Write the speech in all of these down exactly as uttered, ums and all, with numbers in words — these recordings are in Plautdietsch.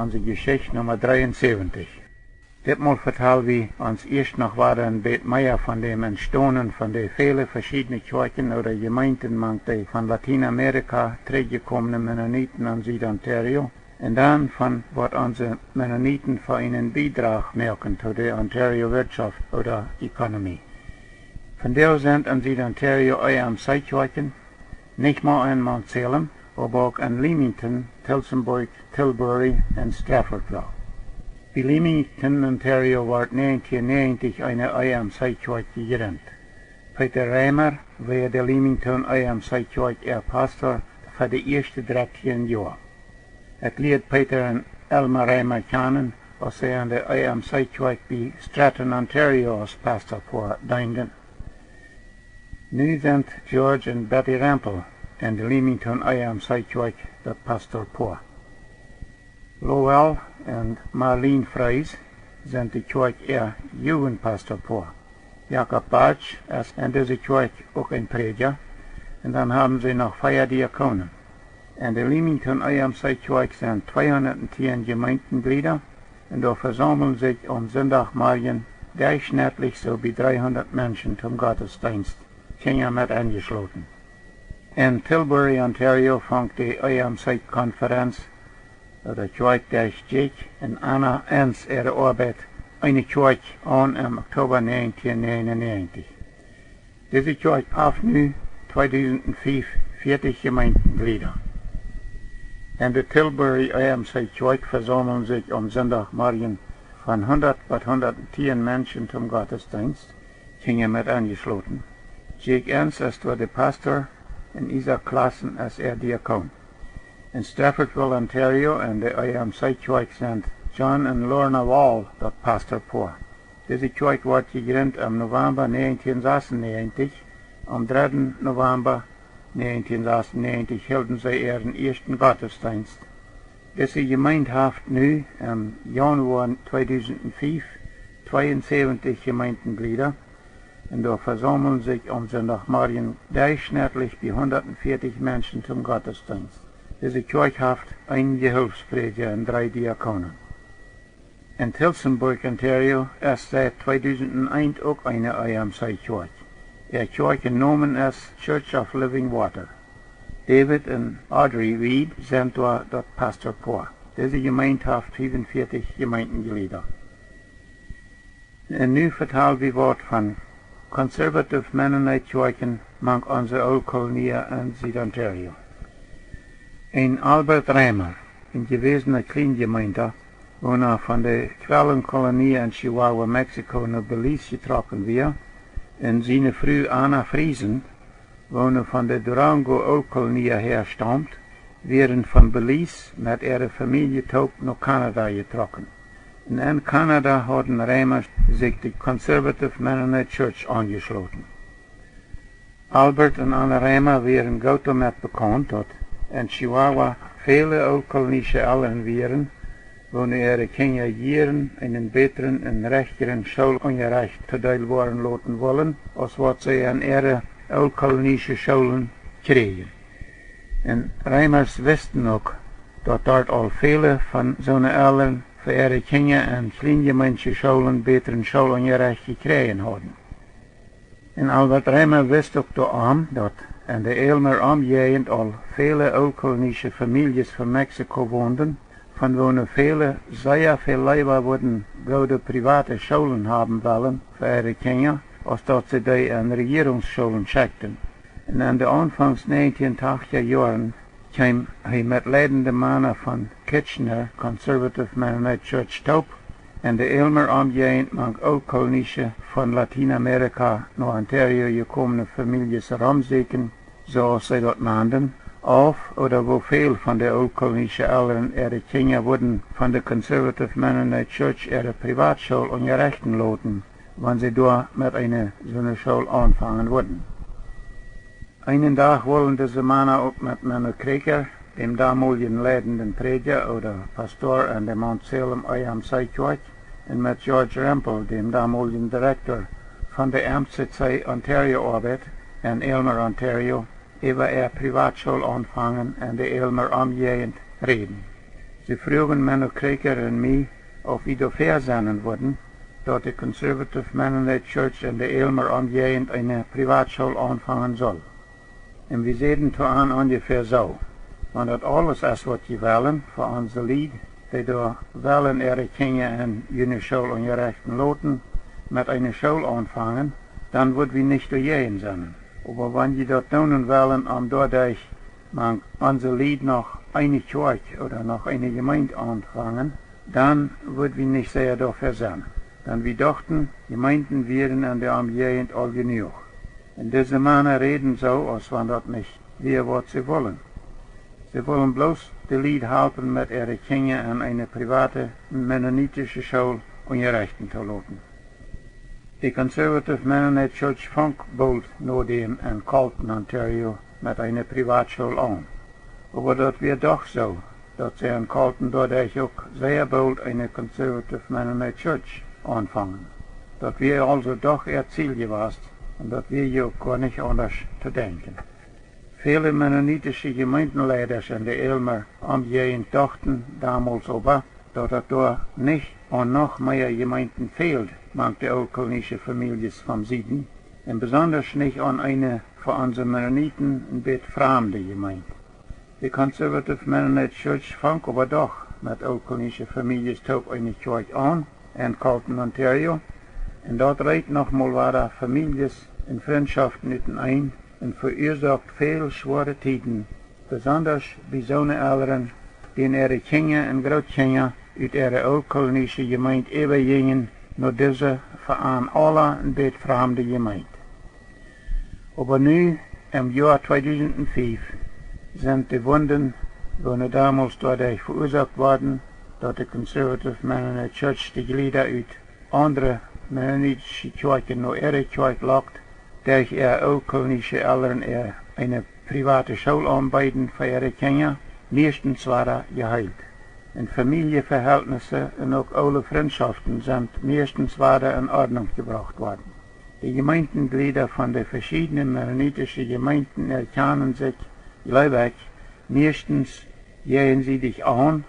Onse Jeschicht Numma dreeunsäwentich. Ditmol vetal wie ons ieescht noch wada een bät mea von däm Entstonen von de väle veschiedne Kjoakjen ooda Jemeenten mank de von Latienamerika trigjjekomne Mennoniten en Sied-Ontario, un dan von waut onse Mennoniten fa eenen Biedrach moaken to de Ontario Wirtschoft ooda Economy. Vondoag sent en Sied-Ontario E M C Kjoakjen, nich mau en Mount Salem, oba uk en Leamington, Tillsonburg, Tilbury un Straffordville. Bie Leamington, Ontario, wort näajentieen näajentich eene E M C Kjoakj jejrint. Peter Reimer wia de Leamington E M C Kjoakj äa Pastor fa de ieeschte dartieen Joa. Ekj lieed Peter un Elma Reimer kjanen, aus see en de E M C Kjoakj bie Stratton, Ontario aus Pastorpoa deenden. Nu sent George un Betty Rempel en de Leamington E M C Kjoakj daut Pastorpoa. Lowell un Marlene Frees sent de Kjoakj äa Jugendpastorpoa. Jakob Bartsch es en dise Kjoakj uk een Prädja, un dan haben see noch vea Diakonen. En de Leamington E M C Kjoakj sent tweehundattieen Jemeentenjlieda, un doa vesaumeln sikj aum Sindachmorjen derchschnittlich soo bie dreehundat Menschen toom Gottesdeenst, Kjinja met enjeschloten. En Tilbury, Ontario, fangt de E M C Konferenz, ooda Kjoakj derch Jake un Anna Enns äare Oabeit, eene Kjoakj aun em Oktoba näajentieen näajenunnäajentich. Dise Kjoakj haft nu tweedusentfief vieetich Jemeentenjlieda. En de Tilbury E M C Kjoakj vesaumeln sikj aum Sindachmorjen von hundat bat hundattieen Menschen toom Gottesdeenst, Kjinja met enjeschloten. Jake Enns es doa de Pastor un Isaak Klassen es äa Diakon. En Straffordville, Ontario, en de E M C Kjoakj sent John un Lorna Wall daut Pastorpoa. Dise Kjoakj wort jejrint em November näajentieen sasunnäajentich. Aum dredden November näajentieen sasunnäajentich hilden see äaren ieeschten Gottesdeenst. Dise Jemeent haft nu em Jaunwoa tweedusentfief tweeunsäwentich Jemeentenjlieda, un doa vesaumeln sikj aum Sindachmorjen derchschnittlich bie hundatveertich Menschen toom Gottesdeenst. Dise Kjoakj haft een Jehilfsprädja un dree Diakonen. En Tillsonburg, Ontario, es siet tweedusent eent uk eene E M C Kjoakj. Äa Kjoakjennomen es Church of Living Water. David un Audrey Wiebe sent doa daut Pastorpoa. Dise Jemeent haft fiefunveertich Jemeentenjlieda. Un nu vetal wie waut von Conservative Mennonite Kjoakjen mank onse Ooltkolonia en Sied-Ontario. Een Albert Reimer, een jewäsna Kjleenjemeenta, woona von de Quellenkolonie en Chihuahua, Mexiko no Belize jetrocken wia, un siene Fru Anna Friesen, woone von de Durango Ooltkolonie häastaumt, wieren von Belize met äare Famielje toop no Kanada jetrocken. Un en Kanada hauden Reimers sikj de Conservative Mennonite Church aunjeschloten. Albert un Anna Reimer wieren goot doamet bekaunt, daut en Chihuahua väle ooltkolonische Elren wieren, woone äare Kjinja jieren eenen bätren un rajchtren Schoolunjarecht todeel woaren loten wullen, aus waut see en äare ooltkolonische Schoolen kjrieejen. Un Reimers wisten uk, daut doa aul väle von soone Elren fa äare Kjinja en kjleenjemeensche Schoolen bätren Schoolunjarecht jekjräajen hauden. Un Albert Reimer wist uk doarom, daut en de Aylmer Omjäajent aul väle ooltkolonische Famieljes von Mexiko wonden, von woone väle sea väl leewa wudden goode priwate Schoolen haben wellen fa äare Kjinja, aus daut see dee en Rejierungsschoolen schekjten. Un en de aunfangs näajentieen tachentja Joaren kjeem hee met leidende Mana von Kitchener Conservative Mennonite Church toop, en de Aylmer Omjäajent mank ooltkolonische von Latienamerika no Ontario jekomne Famieljes romsieekjen, soo aus see daut nanden, auf ooda woo väl von de ooltkolonische Elren äare Kjinja wudden von de Conservative Mennonite Church äare Priwatschool unjarechten loten, wan see doa met eene soone School aunfangen wudden. Eenen Dach wullen dise Mana uk met Menno Kroeker, däm domoljen leidenden Prädja ooda Pastor en de Mount Salem E M C Kjoakj, un met George Rempel, däm domoljen Direktor von de M C C Ontario Oabeit en Aylmer, Ontario, äwa äa Priwatschool aunfangen en de Aylmer Omjäajent räden. See fruagen Menno Kroeker un mie, auf wie doafäa sennen wudden, daut de Conservative Mennonite Church en de Aylmer Omjäajent eene Priwatschool aunfangen sull. Un wie säden to an onjefäa soo: Wan daut aules es, waut jie wellen fa onse Lied, dee doa wellen äare Kjinja en june School unjarechten loten, met eene School aunfangen, dan wudd wie nich doajäajen sennen. Oba wan jie daut doonen wellen, om doaderch mank onse Lied noch eene Kjoakj ooda noch eene Jemeent aunfangen, dan wudd wie nich sea doafäa sennen. Dan wie dochten, Jemeenten wieren en de Omjäajent aul jenuach. Un dise Mana räden soo, aus wan daut nich wia, waut see wullen. See wullen bloos de Lied halpen, met äare Kjinja en eene priwate mennonitische School unjarechten to loten. De Conservative Mennonite Church funk boolt nodäm en Carleton, Ontario, met eene Priwatschool aun. Oba daut wia doch soo, daut see en Carleton doaderch uk sea boolt eene Conservative Mennonite Church aunfungen. Daut wia aulsoo doch äa Ziel jewast, un daut wia je uk goanich aundasch to denkjen. Väle mennonitische Jemeentenleidasch en de Aylmer Omjäajent dochten domols oba, daut daut doa nich aun noch mea Jemeenten fäld mank de ooltkolonische Famieljes vom Sieden, un besondasch nich aun eene fa onse Mennoniten een bät framde Jemeent. De Conservative Mennonite Church funk oba doch met ooltkolonische Famieljes toop eene Kjoakj aun en Carleton, Ontario, un daut reet nochmol wada Famieljes un Frintschoften uteneen un veuasoakt väl schwoare Tieden, besondasch bie soone Elren, dän äare Kjinja un Grootkjinja ut äare ooltkolonische Jemeent äwajinjen no dise fa an aula een bät framde Jemeent. Oba nu, em Joa tweedusent fief, sent de Wunden, woone domols doaderch veuasoakt worden, daut de Conservative Mennonite Church de Jlieda ut aundre mennonitische Kjoakjen no äare Kjoakj lokt, derch äare ooltkolonische Elren äa eene priwate School aunbeeden fa äare Kjinja, mieeschtens wada jeheelt. Un Famieljeverhältnisse un uk oole Frintschoften sent mieeschtens wada en Ordnunk jebrocht worden. De Jemeentenjlieda von de veschiedne mennonitische Jemeenten erkjanen sikj, jleew ekj, mieeschtens jäajensiedich aun,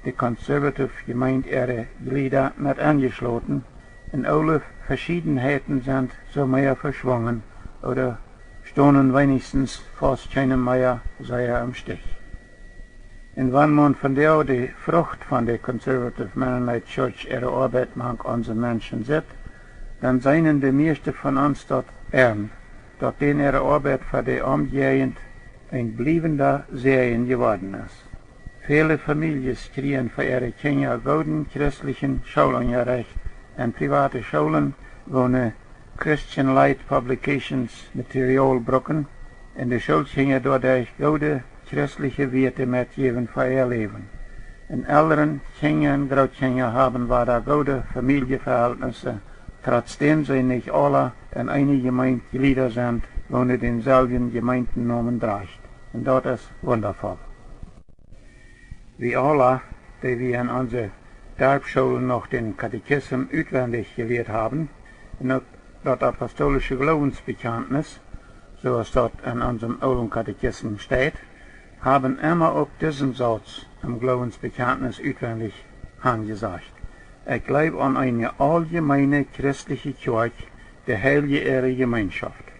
de Conservative Jemeent äare Jlieda met enjeschloten, un oole Veschiedenheiten sent soo mea veschwungen ooda stonen weenichstens faust kjeenem mea sea em Stich. Un wan maun vondoag de Frucht von de Conservative Mennonite Church äare Oabeit mank onse Menschen sitt, dan seenen de mieeschte von ons daut en, daut dän äare Oabeit fa de Omjäajent een bliewenda Säajen jeworden es. Väle Famieljes kjrieen fa äare Kjinja gooden christlichen Schoolunjarecht en priwate Schoolen, woone Christian Light Publications Material bruken, un de Schoolkjinja doaderch goode christliche Wieete metjäwen fa äa Läwen. Un Elren, Kjinja un Grootkjinja haben wada goode Famieljeverhältnisse, trotsdäm see nich aula en eene Jemeent Jlieda sent, woone dänselwjen Jemeentennomen drajcht. Un daut es wundavoll. Wie aula, dee wie en onse Darpschoolen noch dän Katechism utwendich jelieet haben, un uk daut apostolische Gloowensbekjantnis, soo aus daut en onsem oolen Katechism steit, haben emma uk disen Sauz em Gloowensbekjantnis utwendich hanjesajcht: Ekj jleew aun eene auljemeene christliche Kjoakj, de Heilje äare Jemeenschoft.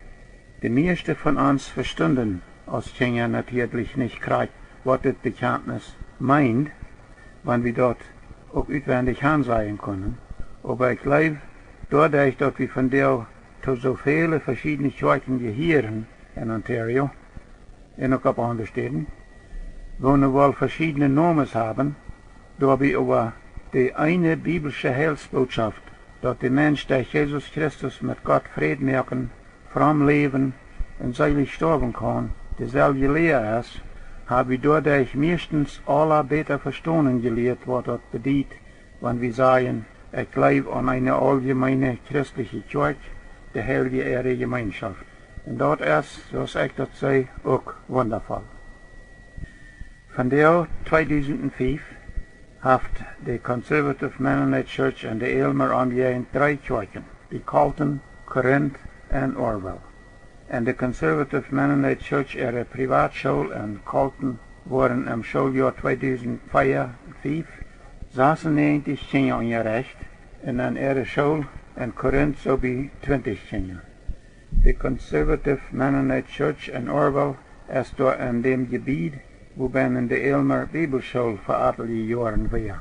De mieeschte von ons vestunden aus Kjinja natieedlich nich krakjt, waut dit Bekjantnis meend, wan wie daut uk utwendich hansajen kunnen. Oba ekj jleew, doaderch daut wie vondoag to soo väle veschiedne Kjoakjen jehieren en Ontario un uk opp aundre Städen, woone woll veschiedne Nomes haben, doabie oba de eene biblische Heilsbootschoft, daut de Mensch derch Jesus Christus met Gott Fräd moaken, fromm läwen un seelich stoawen kaun, deselwje Lia es, hab wie doaderch mieeschtens aula bäta vestonen jelieet, waut daut bediet, wan wie sajen: Ekj jleew aun eene auljemeene christliche Kjoakj, de Heilje äare Jemeenschoft. Un daut es, soo aus ekj daut see, uk wundavoll. Vondoag, tweedusent fief, haft de Conservative Mennonite Church en de Aylmer Omjäajent dree Kjoakjen, bie Carleton, Corinth un Orwell. Un de Conservative Mennonite Church äare Priwatschool en Carleton woaren em Schooljoa tweedusent vea fief, sasunnäajentich Kjinja unjarecht un aun äare School en Korinth soo bie twintich Kjinja. De Conservative Mennonite Church en Orwell es doa en däm Jebied, wua bennen de Aylmer Bibelschool fa atelje Joaren wia.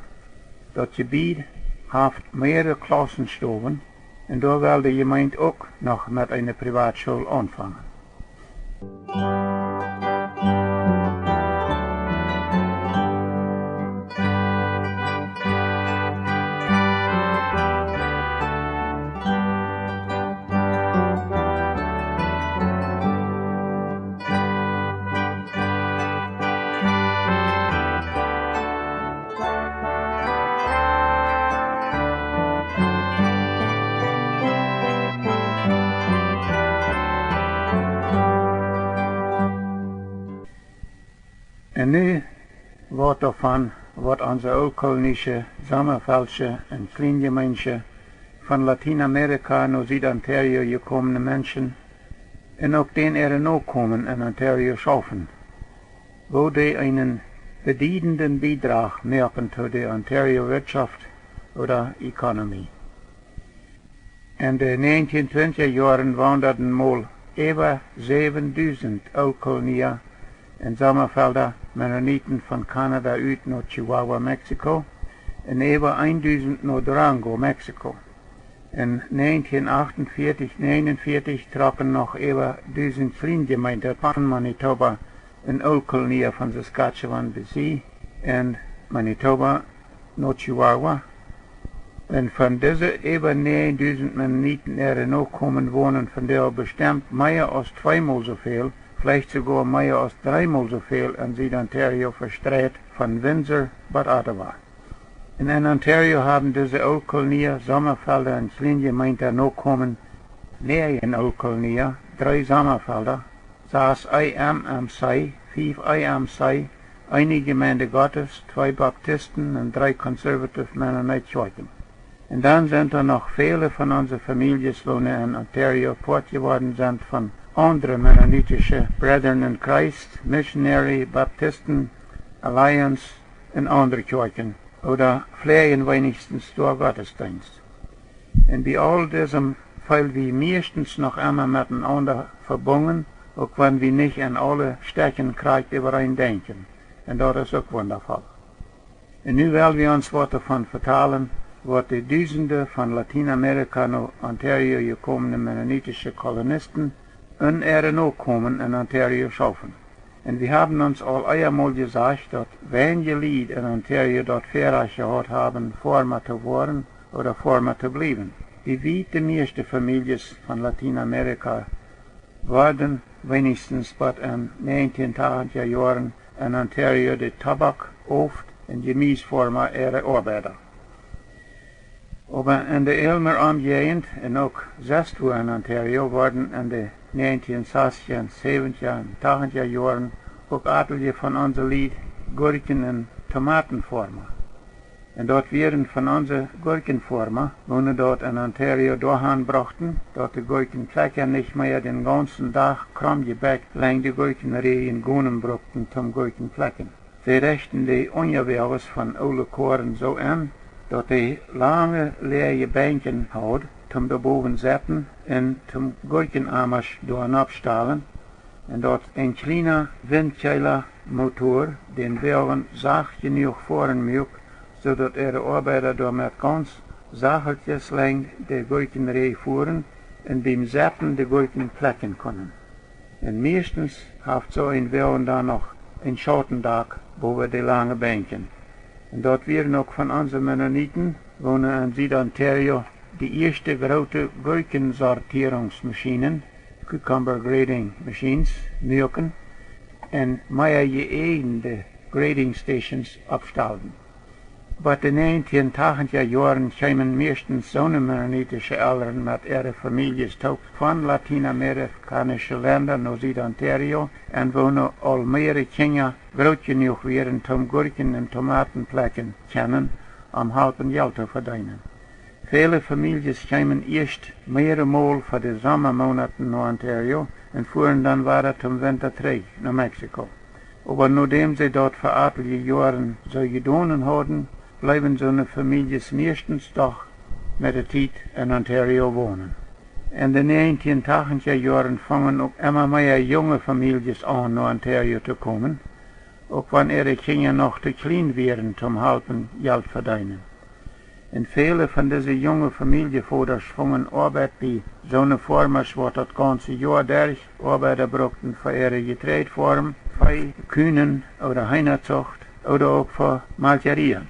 Daut Jebied haft mearere Klaussenstowen un doa well de Jemeent uk noch met eene Priwatschool aunfangen. Un nu waut doavon, waut onse ooltkolonische, sommafeldsche un Kjleenjemeensche, von Latienamerika no Sied-Ontario jekomne Menschen un uk dän äare Nokomen en Ontario schaufen, woo dee eenen bediedenden Biedrach moaken to de Ontario Wirtschaft ooda Economy. En de näajentien twintja Joaren waundaden mol äwa säwendusent Ooltkolonia un Sommafelda Mennoniten von Kanada ut no Chihuahua, Mexiko, un äwa eendusent no Durango, Mexiko. En näajentien achtunvieetich, näajenunvieetich trocken noch äwa dusent Kjleenjemeenta von Manitoba un Ooltkolonia von Saskatchewan, B C, un Manitoba no Chihuahua. Un von dise äwa näajendusent Mennoniten äare Nokomen wonen vondoag bestemt mea aus tweemol soo väl, veleicht soogoa mea aus dreemol soo väl en Sied-Ontario vestreit, von Windsor bat Ottawa. Un en Ontario haben dise Ooltkolonia, Sommafelda un Kjleenjemeenta Nokomen näajen Ooltkolonia, dree Sommafelda, sas E M M C, fief E M C, eene Jemeent Gottes, twee Baptisten un dree Conservative Mennonite Kjoakjen. Un dan sent doa noch väle von onse Famieljes, woone en Ontario Poat jeworden sent von aundre mennonitische Brethren in Christ, Missionary, Baptisten, Alliance un aundre Kjoakjen, ooda fläajen weinichstens doa Gottesdeenst. Un bie aul disem feel wie mieeschtens noch emma met enaunda vebungen, uk wan wie nich en aule Stekjen krakjt äwareen denkjen. Un daut es uk wundavoll. Un nu well wie ons waut doavon vetalen, waut de dusende von Latienamerika no Ontario jekomne mennonitische Kolonisten un äare Nokomen en Ontario schaufen. Un wie haben ons aul eemol jesajcht, daut weinje Lied en Ontario daut Väarajcht jehaut haben, Foarma to woaren ooda Foarma to bliewen. Bie wiet de mieeschte Famieljes von Latienamerika worden, weinichstens bat en näajentien tachentja Joaren, en Ontario de Tobak-, Ooft- un Jemiesfoarma äare Oabeida. Oba en de Aylmer Omjäajent un uk sestwua en Ontario worden en de näajentien sastja, säwentja un tachentja Joaren uk atelje von onse Lied Gurkjen- un Tomatenfoarma. Un daut wieren von onse Gurkjenfoarma, woone daut en Ontario doahan brochten, daut de Gurkjenplekja nich mea dän gaunzen Dach krommjebekjt lenjd de Gurkjenräjen gonen brukten toom Gurkjenplekjen. See rechten de Unjawäajes von oole Koaren soo en, daut dee lange läaje Benkjen haud, toom doa bowen setten un toom Gurkjenamasch doa nopp stalen, un daut een kjliena Wintkjeelamotor dän Woagen sacht jenuach foaren muak, soo daut äare Oabeida doamet gaunz sacheltjes lenjd de Gurkjenräj fuaren un biem Setten de Gurkjen plekjen kunnen. Un mieeschtens haft soo een Woagen dan noch een Schautendak bowa de lange Benkjen. Un daut wieren uk von onse Mennoniten, woone en Sied-Ontario de ieeschte groote Gurkjensortierungsmaschienen, cucumber grading machines, muaken un mea jeeejende grading stations oppstalden. Bat de näajentien tachentja Joaren kjeemen mieeschtens soone mennonitische Elren met äare Famieljes toop von latienamerikaunische Lenda no Sied-Ontario, un woone aul meare Kjinja groot jenuach wieren toom Gurkjen un Tomaten plekjen kjennen, om halpen Jelt to vedeenen. Väle Famieljes kjeemen ieescht mearemol fa de Sommamoonaten no Ontario un fuaren dan wada toom Winta trigj no Mexiko. Oba nodäm see daut fa atelje Joaren soo jedonen hauden, bleewen soone Famieljes mieeschtens doch met de Tiet en Ontario wonen. En de näajentieen tachentja Joaren fungen uk emma mea junge Famieljes aun no Ontario to komen, uk wan äare Kjinja noch too kjlien wieren toom halpen Jelt vedeenen. Un väle von dise junge Famieljevodasch fungen Oabeit bie soone Foarmasch, waut daut gaunze Joa derch Oabeida brukten fa äare Jetreidfoarm, Vee, Kuhnen ooda Heenazucht ooda uk fa Malkjarieen.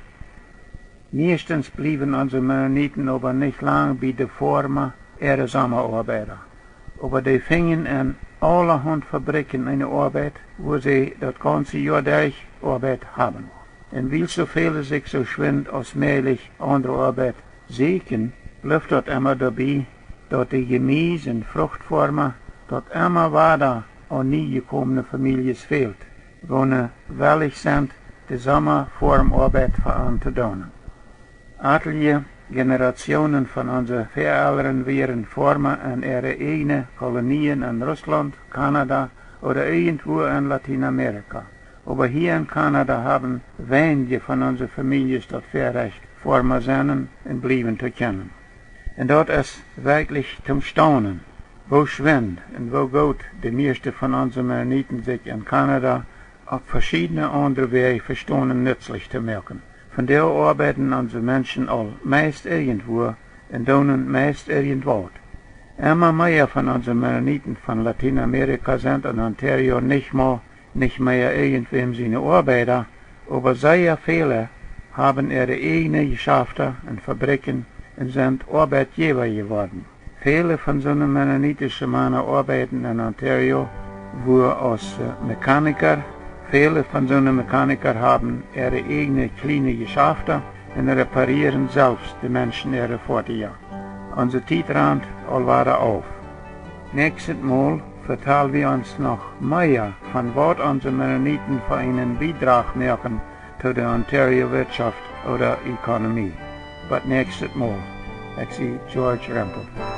Mieeschtens bliewen onse Mennoniten oba nich lang bie de Foarma äare Somaoabeida. Oba dee finjen en aulahaunt Fabrikjen eene Oabeit, wua see daut gaunze Joa derch Oabeit haben. Un wiels soo väle sikj soo schwind aus mäajlich aundre Oabeit sieekjen, blift daut emma doabie, daut de Jemies- un Fruchtfoarma daut emma wada aun niejekomne Famieljes fält, woone wellich sent, de Somafoarmoabeit fa an to doonen. Atelje Jenerationen von onse Väaelren wieren Foarma en äare ieejne Kolonieen en Russlaunt, Kanada ooda irjentwua en Latienamerika. Oba hia en Kanada haben weinje von onse Famieljes daut Väarecht, Foarma sennen un bliewen to kjennen. Un daut es werkjlich toom staunen, woo schwind un woo goot de mieeschte von onse Mennoniten sikj en Kanada opp veschiedne aundre Wäaj vestonen nutzlich to moaken. Vondoag oabeiden onse Menschen aul meist irjentwua un doonen meist irjentwaut. Emma mea von onse Mennoniten von Latienamerika sent en Ontario nich mau, nich mea irjentwäm siene Oabeida, oba sea väle haben äare ieejne Jeschafta un Fabrikjen un sent Oabeitjäwa jeworden. Väle von soone mennonitische Mana oabeiden en Ontario wua aus, äh, Mechaniker. Väle von soone Mechaniker haben äare ieejne kjliene Jeschafta un reparieren selfst de Menschen äare Foatieja. Onse Tiet rant aul wada auf. Näakjstet Mol vetal wie ons noch mea von waut onse Mennoniten fa eenen Biedrach moaken to de Ontario Wirtschaft ooda Ekonomie. Bot näakjstet Mol, ekj sie George Rempel.